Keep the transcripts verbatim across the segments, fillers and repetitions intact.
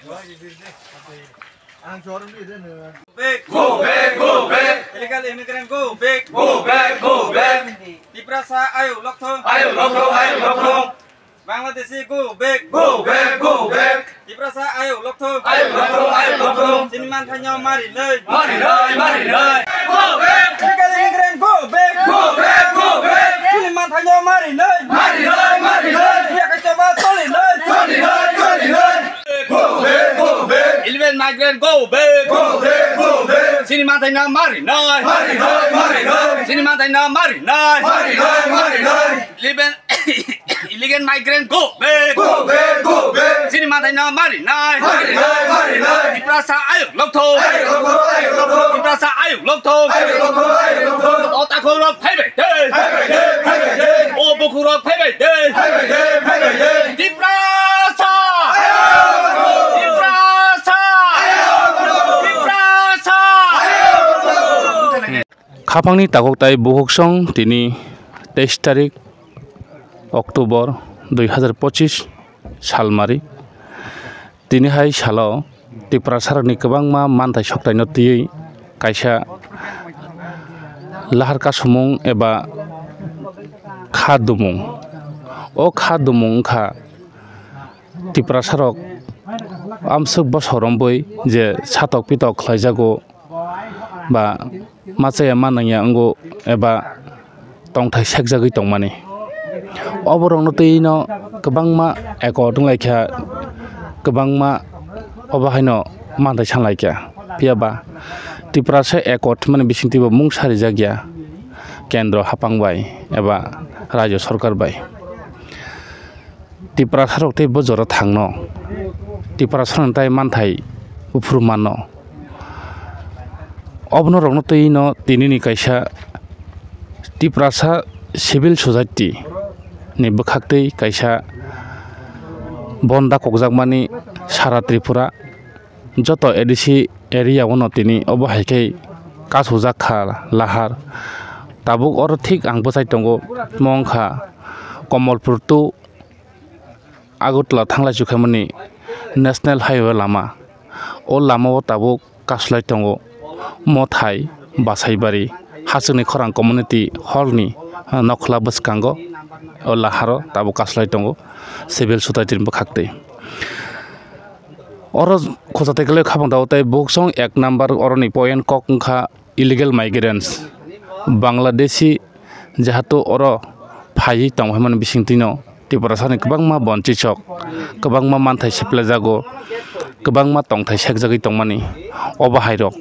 Back. Go back, go back. Illegal immigrant, go back. Go back, go back. Tiprasa ayuk lokthung. Ayuk lokthung, ayuk lokthung. Bangladeshi, go back. Go back, go back. Tiprasa ayuk lokthung. Ayuk lokthung, ayuk lokthung. Chini manthaino marinai. Marinai, marinai. Go back. Illegal immigrant, go back. Go back, go back. Chini manthaino marinai. Marinai, marinai. Yakasaba tolinai. Tolinai, tolinai. Go back, go back. Illegal migrant, go back. Go back, go back. Chini manthaino marinai. Marinai, marinai. Chini manthaino marinai. Marinai, marinai. Illegal, illegal migrant, go back. Go back, go back. Chini manthaino marinai. Marinai, marinai. Tiprasa ayuk lokthung. Ayuk lokthung, ayuk lokthung. Tiprasa ayuk lokthung. Ayuk lokthung, ayuk lokthung. O takhukrok phaibai de. Phaibai de, phaibai de. O bukhukrok phaibai de. Phaibai de, phaibai de. Tiprasa! Tiprasa! Tiprasa! Khapangni takhuk tai bukhuksong tini teis tarik October dui hazar pochis salmari. Tini hai salo Tiprasarokni kwbangma manthai soktaino twiwi kaisa lahar kasumung eba kha dumung. O kha dumung wngkha Tiprasarok amswk bosor romwi je satok pitok khlaijago ba machaya manangya wngo eba tongthai sekjagwi tongmani. Oborokno twino kwbangma accord wnglaikha, kwbangma obo haino manthai sanlaikha. Phiyaba Tiprasa accord hwnmani bisingtwibo mung sarijakya kendro haphang bai eba rajyo sorkar bai. Tiprasarok tei bo jora thangno, Tiprasarokni tai manthai uphuru manno. Obono rokno twi no tinini kaisa Tiprasa civil society ni bwkhak twi kaisa bonda kokjakmani sara Tripura joto A D C area o no tini obo hai khe kasujak kha lahar. Tabuk oro thik ang bwchai tongo, mo wngkha Komolpur to Agartala thanglai chukhaimani National Highway lama. O lama o tabuk kasulai tongo Mothai Basaibari Hachwkni Khorang Community Hall ni, ah, nokhla bwskango o laharo tabuk kasulai tongo civil society ni bwkhak twi. Oro khojak tei kwlai khabang tabuk tei buksong ek number oroni point kok wngkha illegal migrants, Bangladeshi, jehetu oro phaiwi tongmani bisingtwino Tiprasani kwbangma bonchichok, kwbangma manthai siplajago, kwbangma tongthai sekjagwi tongmani. Obo hairok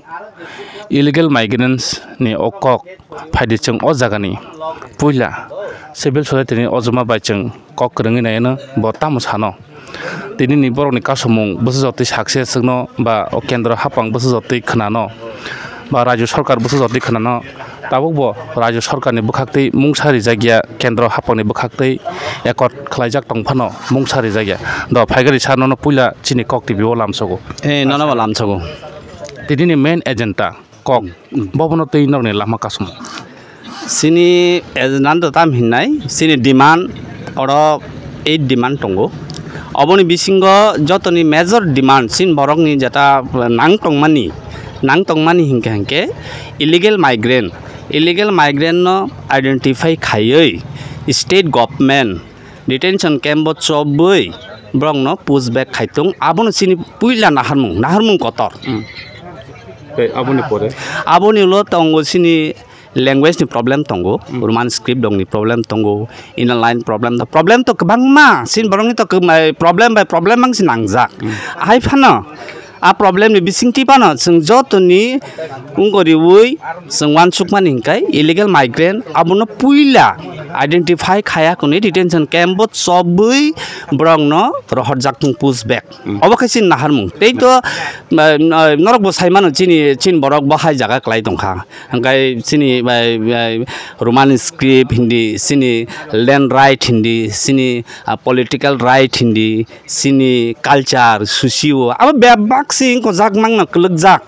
illegal migrants ni o kok phaidi chwng o jagani puila civil society ni ojoma bai chwng kok kwrwngwi naiyano bo tamo sano. Tinini borokni kasumung bwsajotwi success wngno ba o kendro haphang bwsajotwi khwnano ba rajyo sarkar bwsajotwi khwnano, tabukbo rajyo sarkarni bwkhaktwi mungsa rijakya, kendro haphangni bwkhaktwi accord khlaijak tongphano mungsa rijakya. Do phaigari sa nono puila chini kok T V o lamsogo. Eh, nono bo lamsogo. Tinini main agenda kok, hmm, bobono twi norokni lama kasumung. Chini agenda tam hinnai, chini demand oro eight demand tongo. Oboni bisingo jotoni major demand chini borokni jeta nang tongmani, nang tongmani hinkhe hinkhe illegal migrant, illegal migrant no identify khaiwi state government detention camp o chobwi borokno push back khai tong, abono chini puila naharmung, naharmung kotor. Hmm. Tei aboni pore? Aboni ulo tongo chini language ni problem tongo, hmm, Roman script rokni problem tongo, inner line problem to, problem to kwbangma, chini borokni to kwbangma problem bai problem bangsi nangjak. Hmm. Hai phano, a problem ni bisingtwi phano chwng jotoni wngkoriwi chwng uansukmani hinkhe illegal migrant abono puila identify khaya hwnwi detention camp o chobwi borokno rohorjak thung push back. Hmm. Obo khe chini naharmung. Tei to, eh, norok bo sai mano chini, chini borok bo hai jaga kwlai tongkha. Hwnkhe chini bai, bai Roman script hindi, chini land right hindi, chini, ah, political right hindi, chini culture, socio, abo bebak se wngkojak mangno kwlwkjak.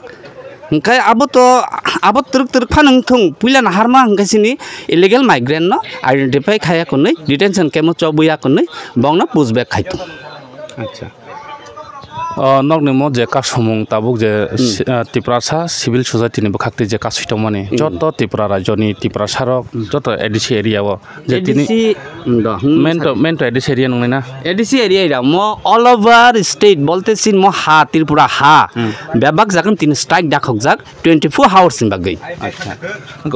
Hwnkhe abo to, abo twrwk twrwk phano wngthung, puila naharma hwnkhe chini illegal migrant no identify khaiya hwnwi, detention camp o chobwi ya hwnwi, bongno push back khai thung. Acha. O, nokni mo je kasumung tabuk je si-, ah, Tiprasa civil society ni bwkhak twi je kasui tongmani, joto Tripura rajyoni Tiprasa rok, joto A D C area o je tini A D C, mm, do, hmm, mento, mento A D C area nongnai na? A D C area area mo all over state bolte sin mo ha Tripura ha bebak jagan tini strike dakhokjak twenty four hours ni bagwi. Acha.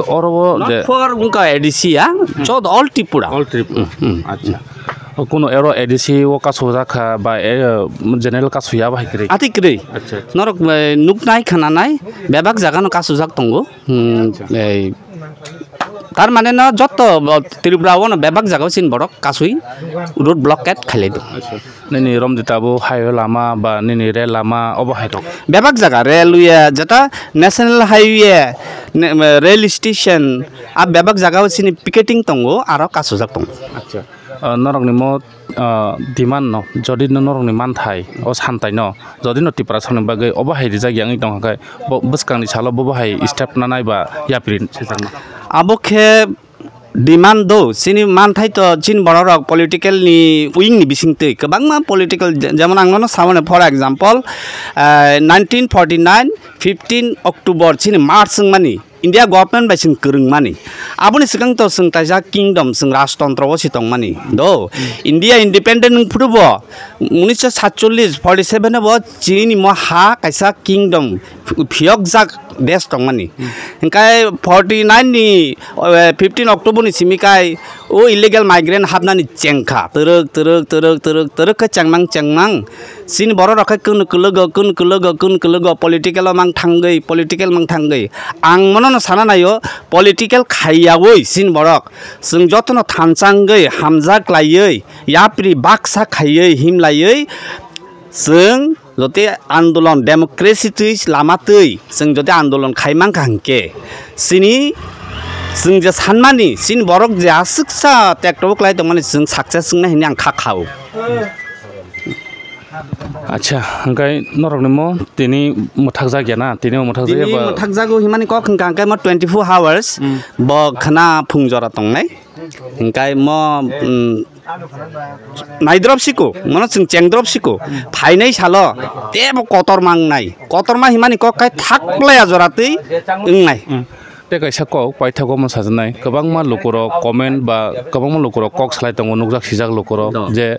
Oro o je not for wngkha A D C ya, chod all Tripura. All Tripura. Acha. Kuno ero A D C o kasujak kha ba, eh, general kasuya ba hai kwrwi? Ati kwrwi. Acha. Norok, eh, nuknai khananai bebak jaga no kasujak tongo. Hmm, eh, tar mane no jotto bo Tripura o no bebak jaga o sin borok kasui road blockade khailai do. Acha. Nini romdi tabo highway lama ba nini rel lama obo hai tok. Bebak jaga railway jeta national highway, ne-, rail station a bebak jaga o sini picketing tongo aro kasujak tongo. Acha. Ah, norokni mo, ah, demand no, jodi no norokni manthai, o santai no, jodi no Tiprasani bagwi obo hai rijak ya wngwi tongkha khe, bo bwskangni salo bobo hai step nanai ba yapri sijakma. Abo khe demand do, chini manthai to chini borok rok political ni wing ni bising twi kwbangma political je-, jemon ang nono samani, for example, ah, nineteen forty nine fifteen October chini march wngmani. India government bai chwng kwrwngmani. Aboni swkang to chwng kaisa kingdom, chwng rajtontro o si tongmani. Do, India independent wng phuru bo unisho satchollish, forty seven o bo chini mo ha kaisa kingdom phiyokjak desh tongmani. Hingkai forty nine ni, eh, fifteen October ni simi kai o illegal migrant hapnani chengkha. Twrwk, twrwk, twrwk, twrwk, twrwk khe chengmang, chengmang. Chini borok rok khe kunu kwlwgo, kunu kwlwgo, kunu kwlwgo, political o mang thangwi, political mang thangwi. Ang mono no sana naio, political khaiyawi chini borok. Chwng jotono thansa wngwi, hamjak laiwi, yapri baksa khaiwi, himlaiwi, chwng jote andolon democracy twi lama twi chwng jote andolon khai mankha hinkhe, chini chwng je sanmani, chini borok je aswksa tekto kwlai tongmani chwng success wngnai hinwi ang kha khao. Acha, hingkai norokni mo tini mwthakjak ya na? Tini mwthakjak ya tini ba? Mwthakjago himani kok hingka hingkai mo twenty four hours bo khna phung jora tongnai. Hingkai mo, mm, naidrop siko, mono chwng chengdrop siko. Phainai salo tebo kotorma wngnai. Kotorma himani kok kai thak blaya jora twi wngnai. Tei kaisa kok paithago omo sajwnai, kwbangma lukurok comment ba kwbangma lukurok kok salai tongo, nukjak sijak lukurok je,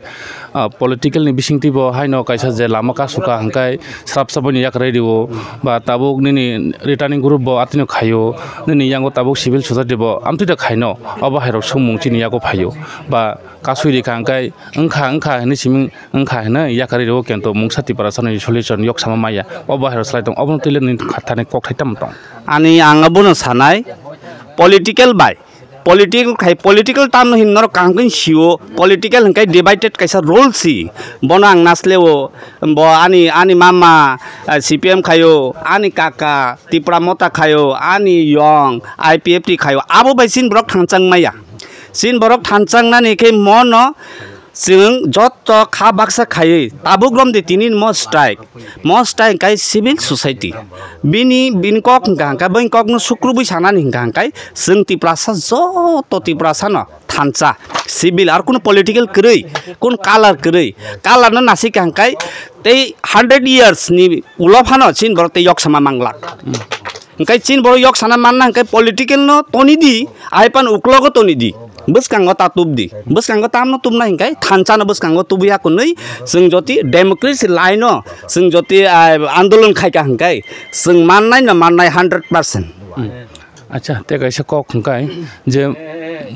ah, political ni bisingtwi bo haino kaisa je lama kasukha hingkai srapsa boini yakarwi rio ba tabuk nini returning group bo atwino khaio, nini yango tabuk civil society bo amtwi da khaino, obo hairok swngmung chini yago phaio ba kasui rikha hingkai wngkha wngkha hinwi simi wngkha hinwi yakarwi rio kento mungsa Tiprasani solution yok sama maya, obo hairok salai tong, obono twi le nini khathani kokthai tamo tong? Ani ang abono sanai, political bai, political khai, political term no hin norok kaham khe sio, political hingkai divided kaisa role si, bono ang nasleo, bo ani, ani mama, ah, C P M khaio, ani kaka Tipra Motha khaio, ani yong I P F T khaio, abo bai chini borok thanchang maya, chini borok thanchang nani khe mono, chwng jotto kha baksa khaiwi tabuk romdi tini mo strike. Mo strike kai civil society. Bini, bini kok hingka hingka, bini kokno sukrubui sanani hingka hingkai, chwng Tiprasa joto Tiprasano thansa, civil, ar kunu political kwrwi, kunu color kwrwi. Color no nasika hingkai tei hundred years ni ulo phano chini borok tei yok sama manglak. Hingkai chini borok yok sana manna hingkai political no toni di, ahai pan uklogo toni di. Bwskango ta tubdi, bwskango tamno tubna hinkhe thansa no bwskango tubuya kunui, chwng joti democracy line o chwng joti, ah, andolon khaika hinkhe chwng mannai no mannai hundred percent. Acha, tei kaisa kok hinkhe je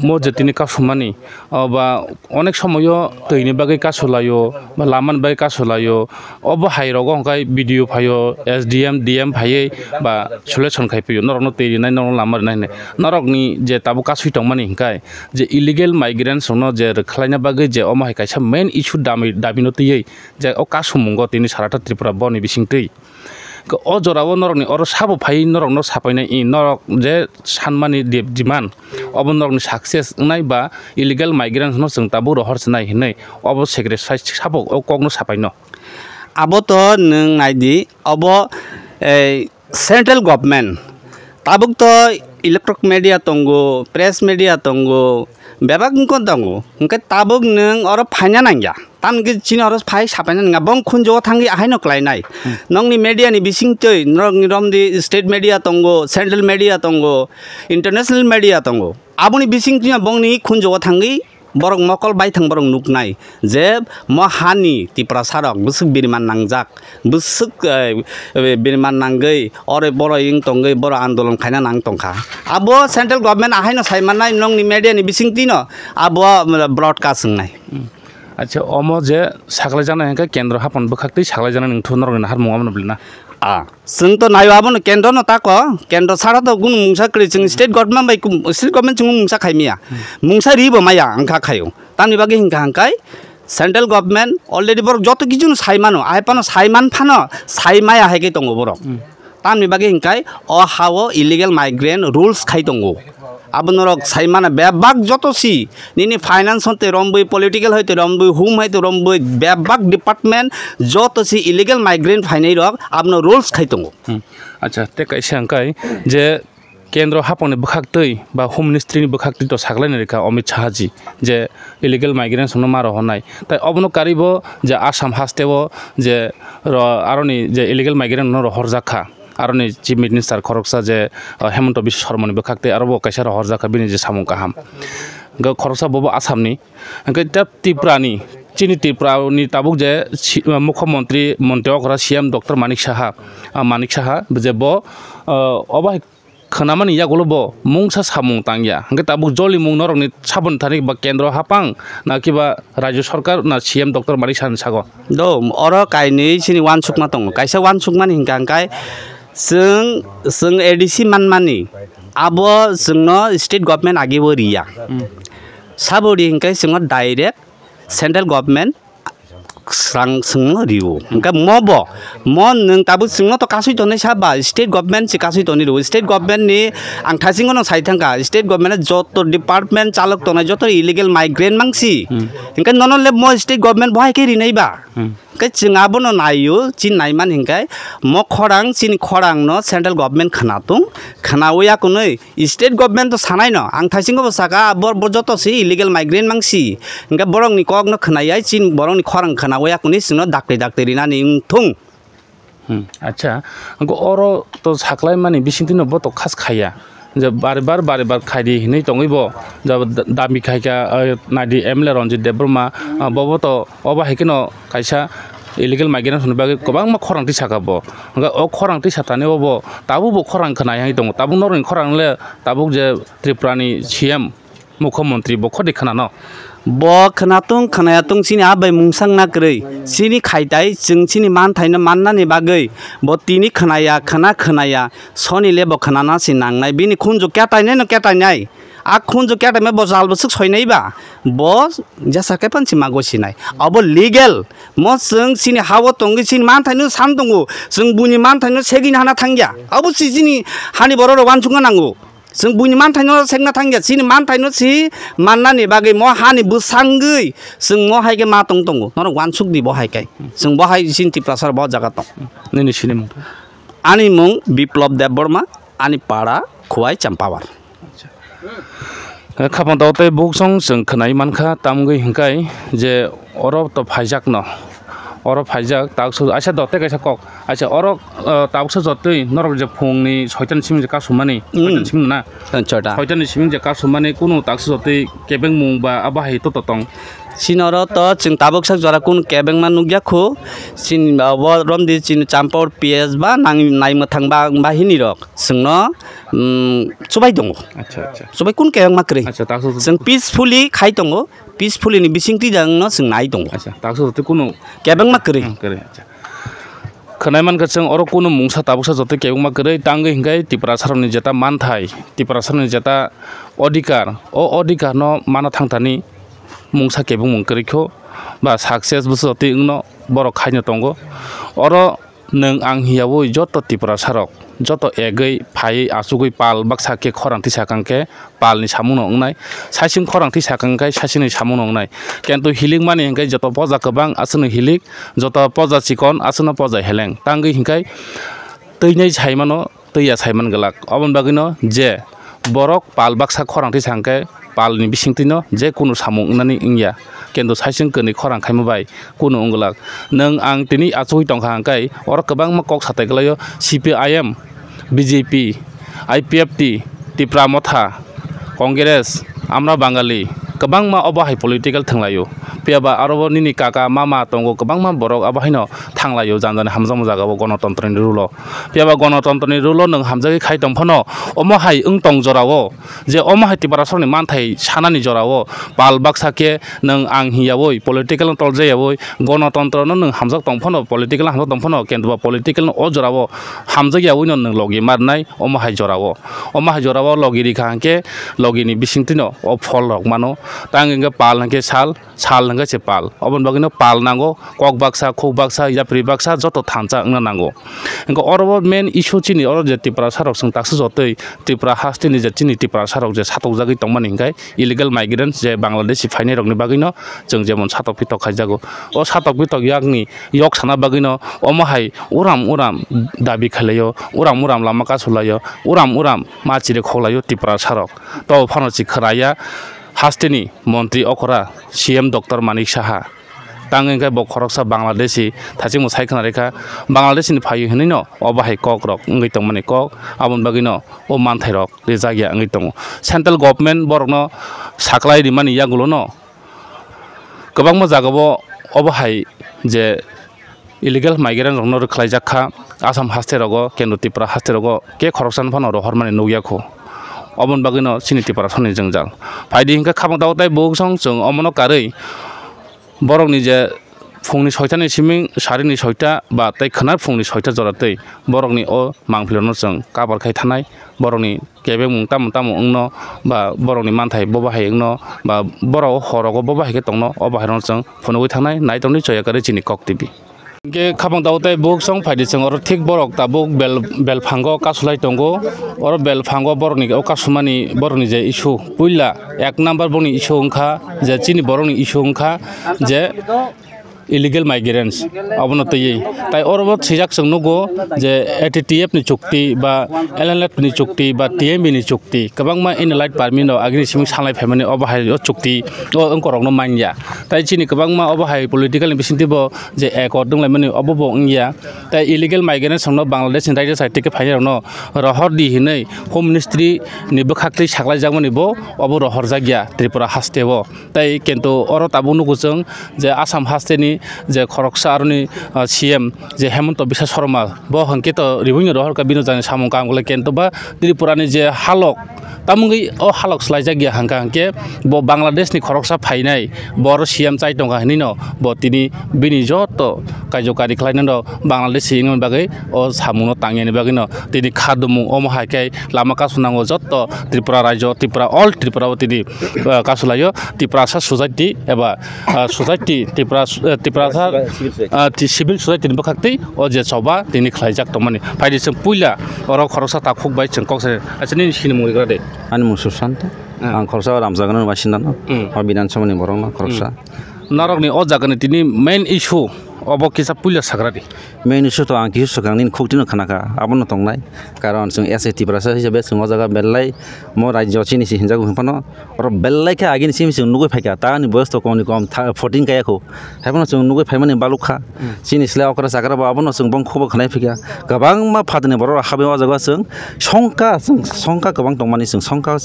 mo jotini kasumani, o ba onek somoyo twini bagwi kasulaio, ba lamani bagwi kasulaio, obo hai rogo hinkhe B D O phaio, S D M, D M phaiwi ba solution khai phaiyo, norokno twi rinai, norokno lama rinai hinwi. Norokni je tabuk kasui tongmani hinkhe, je illegal migrants rokno je rwkhlaina bagwi je omo hai kaisa main issue dami, dabino twiwi je o kasumungo tini sarata Tripura boni bisingtwi. O jorao norokni oro sabo phaiwi norokno sapainai, i norok je sanmani de-, demand, obo norokni success wngnai ba illegal migrants no chwng tabuk rohor chinai hinwi obo secretary sabo o kokno sapaino. Abo to nwng naidi, obo, eh, central government tabuk to electronic media tongo, press media tongo, bebak wngkon tongo. Hwnkhe tabuk nwng oro phaina nangya. Tamni hwnkhe chini oro phai sapaina nangya. Bong khunjugo thangwi ahaino klainai. Hmm. Nokni media ni bisingtwi, norokni romdi state media tongo, central media tongo, international media tongo. Aboni bisingtwino bongni khunjugo thangwi borok mokol baithang borok nuknai je mo hani Tiprasarok bwswk biriman nangjak, bwswk, eh, eh, biriman nangwi oro borok wng tongwi borok andolon khaina nang tongkha. Abo central government ahaino sai mannai, nokni media ni bisingtwino abo, eh, broadcast wngnai. Hmm. Acha, omo je saklaijaknai hwnkhe kendro hapon bwkhaktwi saklaijaknai nwngthu norokni naharmung omono bwlwina. Ah. Chwng to naio abono kendro no tako, kendro sara to kunu mungsa kwrwi, chwng state government bai kum-, state government chwng mungsa khai maya. Hmm. Mungsa ri bo maya wngkha khaio. Tamni bagwi hwnkha hwnkhe central government already borok joto kichu no sai mano, ahai phano sai man phano sai maya hai khe tongo borok. Hmm. Tamni bagwi hwnkhe o ha-o illegal migrant rules khai tongo. Abo norok sai mano bebak joto si nini finance hoite romwi, political hoite romwi, home hoite romwi, bebak department joto si illegal migrant phainai rok abono rules khai tongo. Hmm. Acha, tei kaisa hwnkhe je kendro haponi bwkhaktwi ba home ministry ni bwkhaktwi to saklaini rikha Amit Shah ji je illegal migrants no ma rohornai. Tai obono karwi bo je Assam haste o je ro-, aroni je illegal migrant no rohorjak kha. Aroni Chief Minister khoroksa je, uh, Hemanta Biswa Sarma ni bwkhak tei aro bo kaisa rohorjak kha bini je samung kaham. Hwnkhe khoroksa bobo Assam ni. Hwnkhe ta Tripura ni, chini Tripura ni tabuk je si-, uh, Mukhyamantri, Mantri okra C M Doctor Manik Saha, uh, Manik Saha je bo, uh, obo hai khwnamani yagulo bo mungsa samung tangya. Hwnkhe tabuk jolimung norokni saboni thani ba kendro haphang na kiba Rajya Sarkar na C M Doctor Manik Saha ni sago. Do, oro kainwi chini uansukma tongo. Kaisa uansukmani hwnkha hwnkhe chwng, chwng A D C manmani, abo chwngno state government agebo riya. Hmm. Sabo ri hwnkhe chwngno direct central government swrang chwngno rio. Hwnkhe mo bo, mo nwng tabuk chwngno to kasui tonwi sa ba, state government se kasui tonwi rwo. State government ni ang thaisingo no sai thangkha, state government joto department chalok tongnai joto illegal migrant mangsi. Hmm. Hwnkhe nono le mo state government bo hai khe rinai ba? Hmm. Hwnkhe chwng abono naio, chini naiman hwnkhe mo khorang, chini khorang no central government khwnatung, khwnawi akunwi state government to sanai no, ang thaisingo bo saka, bo, bo joto se illegal migrant mangsi, hwnkhe borok ni kok no khwnayai, chini borok ni khorang khwnawi akunwi chwngno dakti dakti rinani wngthung. Hmm, acha, hwnkhe oro to saklaimani bisingtwi no bo to khas khaiya. Je bari bar, bari bar khaidi hinwi tongwi bo, jabo da-, dami khaikha, eh, naidi M L A Ranjit Debbarma, ah, bobo to obo hai kheno kaisa illegal migrant hwnwi bagwi kwbangma khorang tisakha bo. Hwnkhe o khorang tisatani obo tabuk bo khorang khwnai hai tongo. Tabuk norokni khorang le tabuk je Tripura ni C M Mukhyamantri bo khodi khwnano. Bo khwnatung khwnayatung chini a bai mungsang na kwrwi. Chini khaitai chwng chini manthaino mannani bagwi bo tini khwnaya, khwna khwnaya, soni le bo khwnana se nangnai. Bini khunju ketainai no ketainai. A khunju ketaima bo jal bwswk soinai ba. Bo jesa khe phan si mago sinai. Abo legal. Mo chwng chini ha-o tongwi chini manthaino san tongo. Chwng buini manthaino segwini hana thangya. Abo si chini hani borok rok uansukna nango. Chwng buini manthaino sekna thangya, chini manthaino si mannani bagwi mo hani bwsangwi chwng mo hai khe ma tong tongo. Norok uansuk di bo hai khe. Chwng bo hai chini Tiprasa bo jaga tong. Nini sini mung? Ani mung Biplop Debbarma, ani para Khowai Champawar. Acha. Khapang tao tei buksong chwng khwnai mankha, tamgwi hwnkhe je oro to phaijakno. Oro phaijak, taksa, aisa do, tei kaisa kok. Aisa, oro, uh, taksa jotoi norok je phungni soitani simi je kasumani, hmm, soitani simi na? Chota. Soitani simi je kasumani kunu taksa jotoi kebengmung ba abo hai to totong. Chini oro to chwng tabuk sak jora kunu kebengma nukya khu. Chini abo romdi chini Champawar P S ba nang nai mwthang ba, ba hini rok chwngno, um, chubai tongo. Acha, acha. Chubai kunu kebengma kwrwi. Acha, taksa jotoi. Chwng peacefully khai tongo. Peacefully ni bisingtwi jang no chwng nai tongo. Acha, taksa jotoi kunu kebengma kwrwi. Hmm, kwrwi, acha. Khwnai mankha chwng oro kunu mungsa tabuksa jotoi kebengma kwrwi tangwi hwnkhe Tiprasarokni jeta manthai, Tiprasarokni jeta odhikar, o odhikar no mana thangthani mungsa kebengmung kwrwi kho ba success bwsa jotoi wngno borok khaino tongo. Oro nwng ang hiyaui joto Tiprasarok, joto egwi phaiwi achugwi pal baksa khe khorang tisa kang khe palni samungno wngnai, saichung khorang tisa kang khe saichungni samungno wngnai. Kintu hilikmani hwnkhe joto poja kwbang aswkno hilik, joto poja chikon aswkno poja heleng. Tangwi hwnkhe twinai saimano twiya saiman glak. Oboni bagwino je Borok pal baksa khorang twi sa hwnkhe palni bisingtwino je kunu samung wngnani wngya. Kintu saichung kwnwi khorang khaima bai kunu wngwlak. Nwng ang tini achugwi tongkha hwnkhe oro kwbangma kok satai kwlaio, C P I M, B J P, I P F T, Tipra Motha, Congress, Amra Bangali, kwbangma obo hai political thwnglaio. Phiya ba aro bo nini kaka, mama tongo, kwbangma borok abo haino thanglaio jani jani hamjakma jagao gonotontroni rule o. Phiya ba gonotontroni rule o nwng hamjagwi khai tong phano, omo hai wng tong jorao, je omo hai Tiprasarokni manthai sanani jorao pal baksa khe nwng ang hiyaui political no toljayaui gonotontrono nwng hamjak tong phano, political no hamjak tong phano, kintu ba political no o jorao hamjakyaui no nwng logi marnai omo hai jorao. Omo hai jorao logi rikha hwnkhe logini bisingtwino o pholrok mano. Tang hwnkhe pal hwnkhe sal, sal hwnkhe se pal. Oboni bagwino pal nango, kok baksa, khuk baksa, yapri baksa, joto thansa wngna nango. Hwnkhe oro o main issue chini oro je Tiprasarok chwng taksa jotoi Tripura hasteni je chini Tiprasarok je satokjagwi tongmani hwnkhe illegal migrants je Bangladeshi phainairokni bagwino chwng jemon satok pitok khaijago. O satok pitok yakni yok sana bagwino omo hai uram uram dabi khailaiyo, uram uram lama kasulaio, uram uram ma chiri khoklaio Tiprasarok. To phano si khwnaya hasteni montri okra C M Doctor Manik Saha. Tang hwnkhe bo khoroksa Bangladeshi, thachikmo sai khwna rikha, Bangladeshi ni phaio hinwi no obo hai kok rok wngwi tongmani kok, aboni bagwi no o manthai rok rijak ya wngwi tongo. Central government borok no saklai rimani yagulo no kwbangma jagao obo hai je illegal migrant rokno rwkhlaijak kha Assam haste rogo, Kendra Tripura haste rogo khe khoroksa no phano rohormani nukya kho. Oboni bagwi no chini Tiprasarokni jwngjal. Phaidi hwnkhe khabang tabuk tei bukhuk song chwng omono karwi borokni je phungni soitani siming sarini soita ba tei khwnar phungni soita jora twi borokni o mangpilrokno chwng cover khai thanai, borokni kebengmung tamo tamo wngno ba borokni manthai bobo hai wngno ba borok o horogo bobo hai khe tongno, obo hai rokno chwng phunugwi thangnai. Naitokni choya kwrwi chini Kok T V. Hwnkhe khabang tabuk tei bukhuk song phaidi chwng oro thik borok tabuk bel, belphango kasulai tongo. Oro belphango borokni o kasumani borokni je issue puila ek number borokni issue wngkha je chini borokni issue wngkha je illegal migrants, abono twiwi. Tai oro bo swijak chwng nugo je A T T F ni chukti ba L N F ni chukti ba T M B ni chukti, kwbangma Inner Line Permit no agini simi salai phaimani, obo hai o chukti o wngkorokno manya. Tai chini kwbangma obo hai political ni bisingtwi bo je accord wnglaimani obo bo wngya. Tai illegal migrants rokno Bangladesh ni raida side twi khe phainairokno rohor di hinwi Home Ministry ni bwkhaktwi saklaijakmani bo obo rohorjakya Tripura haste o. Tai kintu oro tabuk nugo chwng je Assam hasteni je khoroksa aroni, ah, C M je Himanta Biswa Sarma, bo hwnkhe to ribuino rohorkha bini jani samung kaham khlai, kintu ba Tripurani je halok, tamungwi o halok swlaijakya hwnkha hwnkhe bo Bangladeshni khoroksa phainai, bo oro C M chai tongkha hinwi no bo tini bini joto kaijo kari khlainai no Bangladesh wngmani bagwi o samungno tangyani bagwi no tini khadumung omo hai khe lama kasu nango joto Tripura rajyo, Tripura, all Tripura o tini, ah, kasulaio Tiprasa society eba, ah, society Tipra, eh, Tiprasa, civil society. Ah, ti-, civil society ni bwkhaktwi o je choba tini khlaijak tongmani. Phaidi chwng puila oro khoroksa takhuk bai chwng kok se, acha nini sinimung rigra de? Ani mung Sushant. Ah. Ang khoroksa Ramchakani basinda no. Hmm. O Bidhan Sabha ni borok no khoroksa. Hmm. Norokni o jagani tini main issue obo kisa puila sagra di. Main issue to ang kisu swkang nini khukti no khna kha, abo no tongnai. Karon chwng S A Tiprasa hisabe chwng o jaga belai mo rajyo chini si hinjago hwn phano, oro belai khe agini simi chwng nugui phaikha, ta ani boyos to komni kom tha-, fourteen kaya kho. Haiphano chwng nugui phaimani baluk kha. Hmm. Chini slai okra chakra bo abono chwng bong khubo khnai phikha. Kwbangma phatani borok rok habwi o jaga chwng songkha, chwng songkha kwbang tongmani chwng songkha.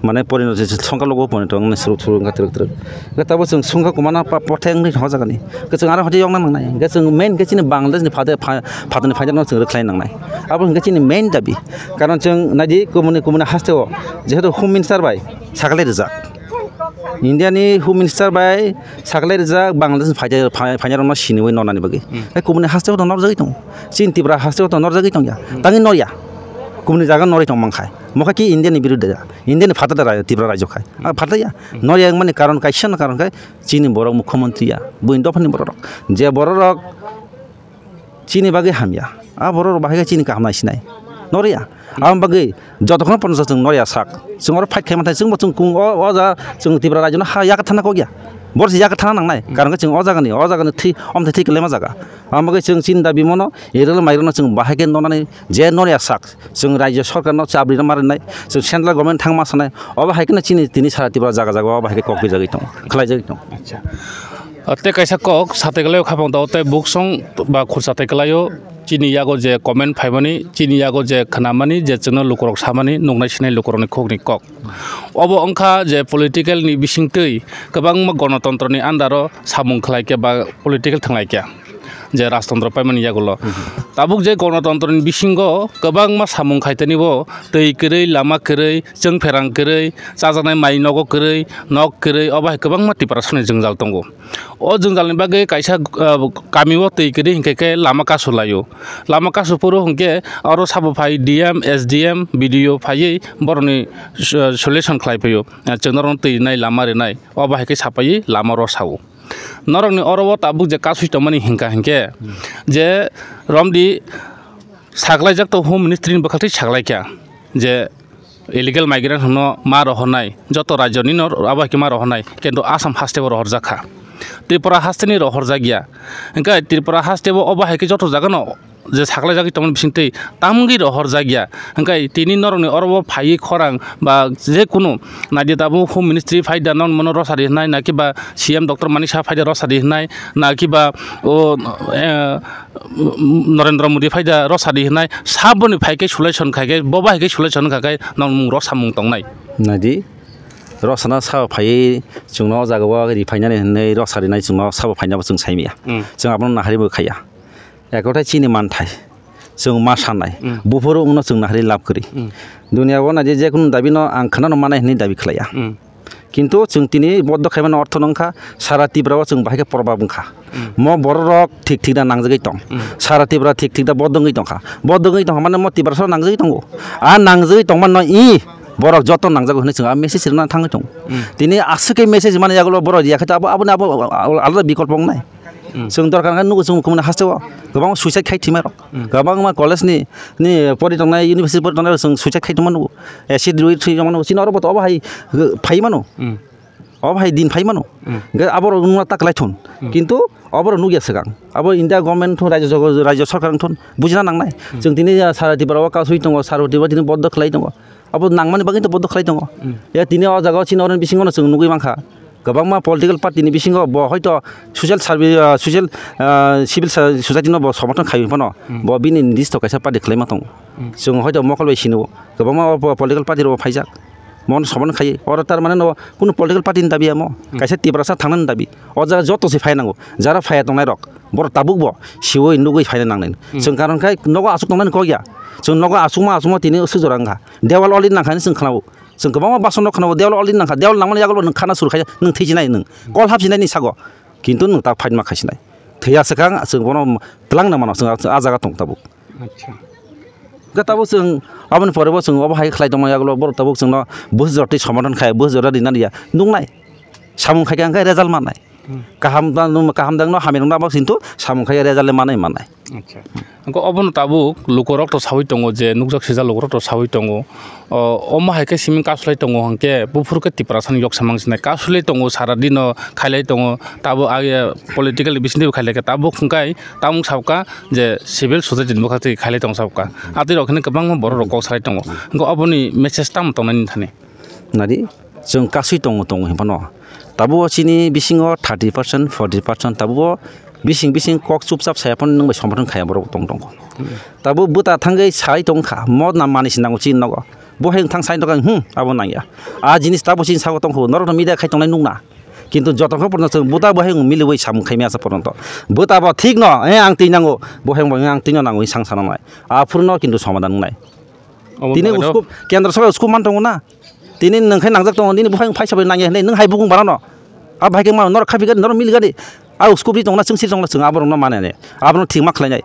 Mane porino je songkha logo porino tong suru suru wngkha twrwk twrwk. Hwnkhe tabuk chwng songkha kwmana pa potheng ni hojagani. Hwnkhe chwng aro hati yokna nangnai. Hwnkhe chwng main khe chini Bangladesh ni phate pha-, phatani phaijak no chwng rwkhlai nangnai. Abo hwnkhe chini main dabi. Karon chwng naidi kumuni kumuni haste o jehetu Home Minister bai saklai rijak. India ni Home Minister bai saklai rijak Bangladesh ni phaijak, phai-, phaijak rok no siniwi nornani bagwi. Hmm. Hwnkhe kumuni haste o to norjagwi tongo. Chini Tripura haste o to norjagwi tongya. Hmm. Tangwi norya. Kumuni jaga norwi tong mankhai. Mokha ki India ni biruddhe ya. India ni phatata rajyo, Tripura rajyo khai. Ah, phataya. Hmm. Norya wngmani karon kaisa no karon khai chini borok mukhyamantri ya. Buini dophani borok rok. Je borok rok chini bagwi hamya. Ah, borok rok bahai khe chini kaham nai sinai. Norya. Hmm. Aboni bagwi jotokhno pono chwng norya sak. Chwng oro fight khai manthai chwng bo chwng kung o, o ja chwng Tripura rajyo no ha yak thana kok ya. Boro se yak thana nangnai. Karon khe chwng o jagani, o jagani thwi, omthai thwi kwlaima jaga. Amo khe chwng chini dabi mano, erel mairokno chwng bahai khe nonani je noni asak, chwng rajya sarkarno chabri rwma rwnai, chwng central government thangma sanai, obo hai kheno chini tini sara Tripura jaga jaga obo hai khe kok bijagwi tongo, khlaijagwi tongo. Acha. O tei kaisa kok, satai kwlaio khapang tao tei buksong ba khursa tai kwlaio chini yago je comment phaimani, chini yago je khnamani, je chwngno lukurok samani, nuknai sinai lukurokni khokni kok. Obo wngkha je political ni bisingtwi kwbangma gonotontro ni under o samung khlai khe ba political thwnglai khe. Je rajtantro paimani yagulo. Tabuk je gonotontro ni bisingo kwbangma samung khaitani bo twi kwrwi, lama kwrwi, chwngpherang kwrwi, chajaknai mai nogo kwrwi, nok kwrwi, obo hai kwbangma Tiprasani jwngjal tongo. O jwngjal ni bagwi kaisa, ah, kami o twi kwrwi hinkhe khe lama kasu laio. Lama kasu phuru hinkhe oro sabo phai D M, S D M, B D O phaiwi borokni so-, solution khlai phaio. Ah, chwng norokno twi rinai, lama rinai, obo hai khe sapaiwi lama rw sao. Norokni oro o tabuk je kasui tongmani hinkha hinkhe je romdi saklaijak to Home Ministry ni bwkhaktwi saklaikha je illegal migrant no ma rohornai, joto rajyo ni no abo hai khe ma rohornai, kintu Assam haste bo rohorjak kha, Tripura haste ni rohorjak ya. Hinkhe Tripura haste bo obo hai khe joto jaga no je saklaijagwi tongmani bisingtwi tamungwi rohorjak ya. Hinkhe tini norokni oro bo phaiwi khorang ba je kunu naidi tabuk Home Ministry phai da, non mono rosari hwnai, na kiba C M Doctor Manik Saha phai da rosari hwnai, na kiba o, eh, Narendra Modi phai da rosari hwnai, saboni phai khe solution khai khe, bo bahai khe solution khai khe non mung rok samung tongnai. Naidi, rosana sabo phaiwi chwngno o jaga o riphainani hwnwi rosarinai chwngno sabo phainabo chwng saimaya. Mm. Chwng abono nahari bo khaiya. Ekothai chini manthai, chwng ma sanai, Mm. buphuru wngno chwng nahari lab kwrwi. Mm. Duniya o naidi jekunu dabi no ang khwnano manai hwnwi dabi khlaiya. Mm. Kintu chwng tini boddo khaimani ortho no wngkha sara Tripura o chwng bahai khe probab wngkha. Mm. Mo borok rok thik thik da nangjagwi tong. Mm. Sara Tripura thik thik da boddo wngwi tongkha. Boddo wngwi tongkha mane mo Tripura sara nangjagwi tongo. A nangjagwi tongmano i borok joto nangjago hwnwi chwng a message rwna thangwi tongo. Mm. Tini aswk khe message mani yagulo borok riya khe abo, aboni abo alada bikolpo wngnai. Mm. Chwng dorkar khe nugo chwng kumuni haste o kwbangma suicide khai thwima rok. Mm. Kwbangma college ni, ni pori tongnai, university pori tongnai rok chwng suicide khai tongma nugo. Acid rwi thwi tongma nugo. Chini oro bo to obo hai, uh, phai mano. Mm. Obo hai din phai mano. Mm. Hwnkhe abo rok nungna ta kwlai thun. Mm. Kintu abo rok nugya swkang. Abo India government thun, rajyo, rajyo sarkar thun bujina nangnai. Mm. Chwng tini, uh, sara Tripura o kasui tongo, sara Tripura tini boddo khlai tongo. Abo nangmani bagwi to boddo khlai tongo. Mm. Ya tini o jaga o chini oro bisingo no chwng nugwi mankha. Kwbangma political party ni bisingo bo hoito social service, ah, social, ah, civil so-, society no bo somorthon khai phano Mm. bo bini nidisto kaisa party khlaima tongo. Mm. Chwng hoito mokol bai sino kwbangma o po-, political party rok phaijak. Mon somorthon khai oro tar mane no kunu political party ni dabi amo. Mm. Kaisa Tiprasa thangnani dabi. O jaga joto se phai nango. Jara phaiya tongnai rok. Borok tabuk bo siwi nugwi phaina nangnai. Hmm. Chwng karon khai nogo aswk tongnani kok ya. Chwng nogo aswkma aswkma tini sujora wngkha. Dewal already nangkha hinwi chwng khwnao. Chwng kwbangma bason no khwnao dewal already nangkha. Dewal nangmani yagulo nwng khana sur khaina nwng thwi sinai nwng. Kol hap sinai ni sago. Kintu nwng ta fight ma khai sinai. Thwiya swkang chwng bono twlang na mano chwng a jaga tong tabuk. Acha. Ga tabuk chwng aboni pore bo chwng obo hai khlai tongma yagulo borok tabuk chwngno busi jora twi somadhan khai busi jora rina riya nuknai. Samung khai khe hwnkhe result mannai. Hmm. Kaham da, kaham da no hamya no abo kintu samung khai result le manai manai. Acha. Hwnkhe obono tabuk lukorok to sawi tongo je nukjak sijak lukorok to sawi tongo. O, omo hai khe simi kasulai tongo hwnkhe buphuru khe Tiprasa ni yok samang sinai kasulai tongo sara dino khailai tongo tabuk age political bisingtwi bo khailai khe tabuk hwnkhe tamung sabkha je civil society ni bwkhak twi khailai tong sabkha. Atwi rok hwnwi kwbangma borok rok kok salai tongo. Hwnkhe oboni message tamo tongnai nini thani? Nadi, chwng kasui tongo, tongo hinphano. Tabuk o chini bisingo thirty percent, forty percent tabuk o bising bising kok chupchap saya phano nwng bai somorthon khaya borok tong tongo. Tabuk bwta thangwi sai tongkha, mo na manwi se nango chini nogo. Bo hai wng thang sai tongkha, hmm, abo nangya. A jinis tabuk chini sago tongkha, norokno media khai tongnai nukna. Kintu joto khe porno chwng bwta bo hai wng miliwi samung khaimaya sa porno to. Bwta bo thik no, eh, ang twi nango, bo hai wng bo ang twi no nango, sang sana nai. Aphuru no kintu somadan wngnai. Omo Tini bagwi no- uskup, kendra sabai uskup man tongo na. Tini nwng khe nangjak tongo, nini buphang phaisa bai nangya hinwi nwng hai bukung barano. A bahai khe mano norok khaphikani, norok milikani. A uskup ri tongna, chwng siri tongna, chwng aborokno manani. Abono thik ma khlainai.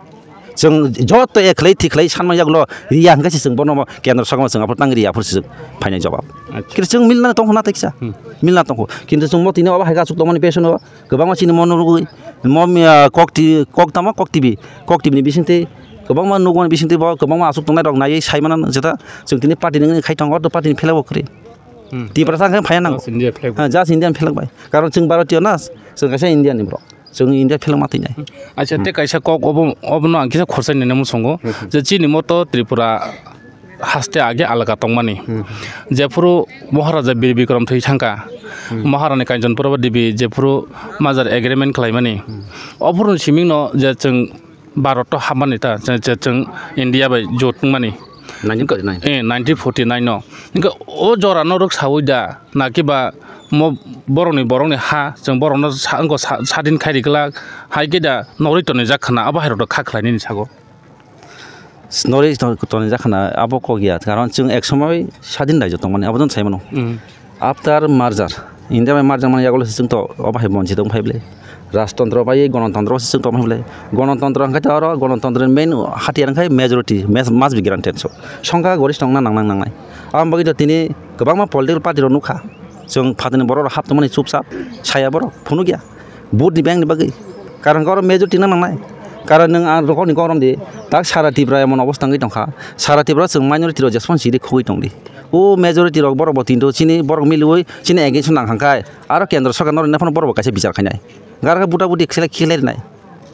Chwng joto ek khlai, thik khlai sanma yagulo riya hwnkhe se chwng bono kendra sakma chwng aphuru tang riya aphuru se chwng phainai jawab. Acha. Kiri chwng milna tongkho na teksa. Hmm. Milna tongkho. Kintu chwng bo tini obo hai khe aswk tongmani pesono. Kwbangma chini mono rwgwi mo, ah, kok ti-, kok tamo kok T V, kok T V ni bisingtwi kwbangma nukmani bisingtwi bo kwbangma aswk tongnai rok naiwi sai mano jeta chwng tini party ni khai tongo, party ni phela bo kwrwi. Hmm. Tiprasa hwnkhe phaiya nango. Just India flag. Ha, just Indian flag bai. Karon chwng Bharatiyo na, chwng kaisa Indian ni borok. Chwng India flag ma twi nai. Acha, tei kaisa kok obo, obono ang kisa khorchai nini muchungo. Hmm. Je chini moto Tripura haste age alaga tongmani. Hmm. Jephuru Maharaja Bir Bikram thwi thangkha, Hmm. Maharani Kanchanprabha Devi jephuru major agreement khlaimani. Hmm. Ophuru simingno je chwng Bharat o hapmani ta, chwng, chwng, chwng India bai jot wngmani. Nineteen forty-nine. Eh, nineteen forty-nine no. Hingke o jora no rwk sawi da, na kiba mo borokni, borokni ha, chwng borokno sa-, wngkha sa-, sadin khai ri glak, hai khe da norwi tonwi jak khna, abo hai rok kha khlai nini sago. Norwi ton-, tonwi jak khna, abo kok ya, karon chwng ek somoi sadin rajyo tongmani, abo no sai mano. Hmm. After merger, India bai merger mani yagulo se chwng to obo hai bonchit wng phai ble. Rajtantro bai Ganatantro se chwng tong phai ble. Ganatantro hwnkhe to oro Ganatantro ni main hatiyar hwnkhe majority, mas-, must be granted so. Songkha goristo wngna nang nang nangnai. Aboni bagwi to tini kwbangma political party rok nukha. Chwng phatani borok rok hap tongmani chupchap saya borok phunukya. Vote ni bank ni bagwi. Karon oro majority wngna nangnai. Karon nwng ang rokni kok romdi tak sara Tripura emon obostha wngwi tongkha. Sara Tripura chwng minority rok jesphano chiri khogwi tongdi. O majority rok borok bo tinto chini borok miliwi chini against o nang hangkhai aro kendro sarkar no rwna phano borok bo kaisa bichar khainai. Gara khe buta buti khilai khilai rwnai.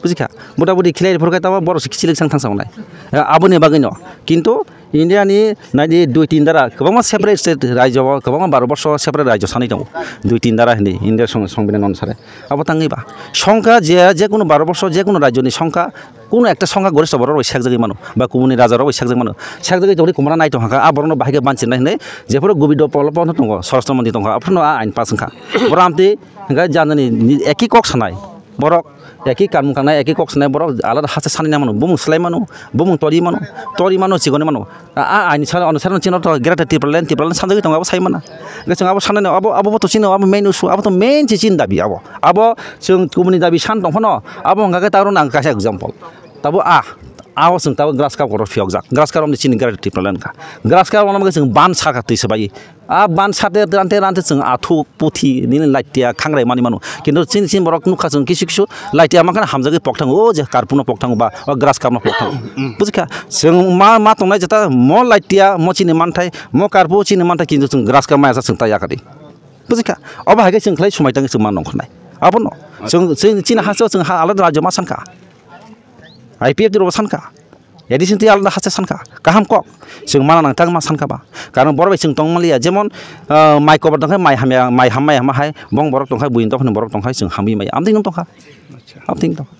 Bujikha? Buta buti khilai rwphuru khe tamo borok se kichilwi sang thangsa wngnai. Aboni bagwi no. Kintu India ni naidi dui tin dara kwbangma separate state rajyo o kwbangma Bharat borsho separate rajyo sanwi tongo. Dui tin dara hinwi India song-, songbidan onusare. Abo tangwi ba. Songkha je, je kunu Bharat borsho je kunu rajyo ni songkha Kuno ekta songkha goristo borok rok sekjagwi mano, ba kubuni raja rok sekjagwi mano. Sekjagwi tongwi kumara nai tongkha, a borok no bahai khe banchirnai hinwi jephuru Govinda Pal-, Pal tongo, Swarashtra Mantri tongkha, aphuru no a ain pass wngkha. Borok amtwi hwnkhe janani eki kok sanai, borok eki kamung kangnai, eki kok sanai, borok alada hase sanina mano, bumung swlai mano, bumung tori mano, tori mano, chigoni mano. A, a, ani sara, ono sara chino to Greater Tipraland, Tipraland sanjagwi tongo, abo sai mana. Hwnkhe chwng abo sanani, abo, abo bo to chino, abo main issue, abo to main se chini dabi abo. Abo chwng kubuni dabi san tong phano, abo hwnkha khe ta oro nang kaisa example. Tabo a, abo chwng tabo grass cup kotor phiyokjak. Grass cup romni chini Greater Tipraland kha. Grass cup romno bagwi chwng ban sakha twi swbai. A ban sate rante rante chwng athu puthi nini laitia khangrai mani mano. Kintu chini chini borok nukha chwng kisu kisu laitia mankha hamjagwi pok thango, o je karpuno pok thango ba o grass cup no pok thango. Bujikha? Chwng ma, ma tongnai jeta mo laitia mo chini manthai, mo karpu chini manthai kintu chwng grass cup maya sa chwng ta yakari. Bujikha? Obo hai khe chwng khlai swmai tangwi chwng ma nongkhornai. Abono chwng, chwng chini hasteo chwng ha alada rajyo ma sankha. I P F T rok sankha. A D C twi alada haste sankha. Kaham kok. Chwng mana nang tangma sankha ba. Karon borok bai chwng tongmaliya. Jemon, ah, mai kobar tongkha, mai hamya, mai ham, mai hama hai. Bong borok tongkha, buini dophani borok tongkha, chwng hamwi maya. Amtwi nung tongkha. Acha. Amtwi nung tongkha.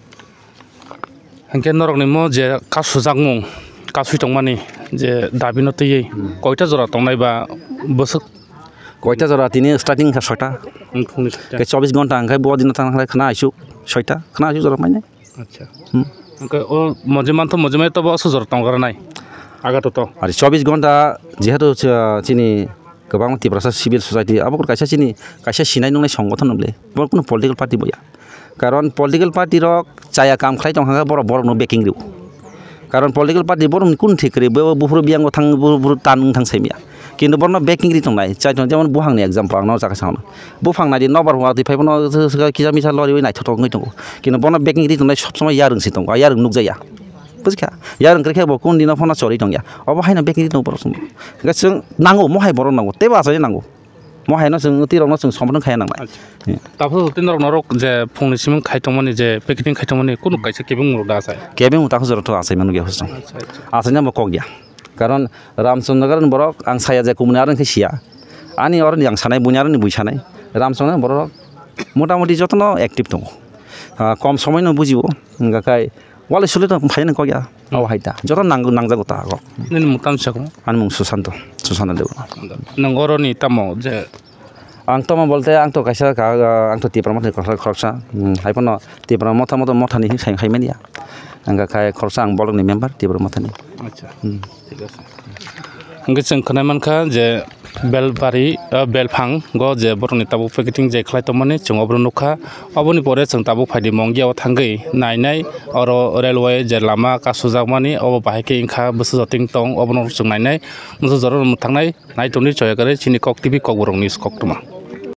Hwnkhe norokni mo je kasujakmung, kasui tongmani je dabino twiwi koita jora tongnai ba bwswk? Koita jora tini starting kha soita. Wng phungni soita. Ke chobbish ghonta hwnkhe bo dino thang khlai khna aisuk soita. Khna aisuk jora mainai. Acha. Hmm. Hwnkhe o mojimantho mojimai tobo aswk jora tongranai? Aga toto. Ari chobbish ghonta jehetu ch-, chini kwbangma Tiprasa civil society abo kaisa chini kaisa sinai nungnai songothon bole. Bo kunu political party boya. Karon political party rok chaya kam khlai tongkha borok borokno backing rw. Karon political party borokni kun thik kwrwi bo buphuru biyango thang buphuru tan wng thang saimya. Kintu borokno backing ri tongnai, chai tongo, jemon buphangni example ang no chakha sango. Buphang naidi nobar watwi phai phano kisa misa loriwi naithotok wngwi tongo. Kintu bono backing ri tongnai sob somoi yarwng se tongo, yarwng nukjaya. Bujikha? Yarwng kwrwi khe bo kun dino phano chorwi tongya. Obo haino backing ri tongo borok chwng. Hwnkhe chwng nango, mohai borok nango, teibo achai nango. Mohai no chwng twi rok no chwng somorthon khaiya nangnai. Acha. Tapos tei norok norok je phungni simung khai tongmani je packeting khai tongmani kunu kaisa kebeng rok da achai. Kebeng ta hujaro to achai manu ge hujaro. Acha, acha. Achai nang bo kok ya. Karon Ramchandra ni borok ang saya je kumuni aro khe siya. Ani aro ni ang sanai, buini aro ni bui sanai. Ramchandra ni borok motamoti jotono active tongo. Ah, kom somoi no bujibo. Hingkha khai walai sule to phai nang kok ya. Abo hai ta. Joto nang, nangjago ta ago. Nini mung tamo sako? Ani mung Susanto. Susanto Debbarma. Nang oro ni tamo je Ang tamo bolte ang to kaisa ka, ang to Tipra Mothani khoroksa, khoroksa. Hmm, hai phano Tipra Motha, Motha, Mothani hin sai, hai manya. Ang kha khai khoroksa ang bolokni member Tipra Mothani. Acha. Hmm. Thik ase. Hingke chwng khwnai mankha je Belbari, ah, Belphang go je borokni tabuk packeting je khlai tongmani chwng obro nukha. Oboni pore chwng tabuk phaidi Mongia o thangwi nainai oro railway je lama kasujakmani obo bahai khe wngkha bwsajotwng tong obono chwng nainai. Bwsajoro mwthangnai. Nai tongdi choya kwrwi chini Kok T V Kokborok News koktwma.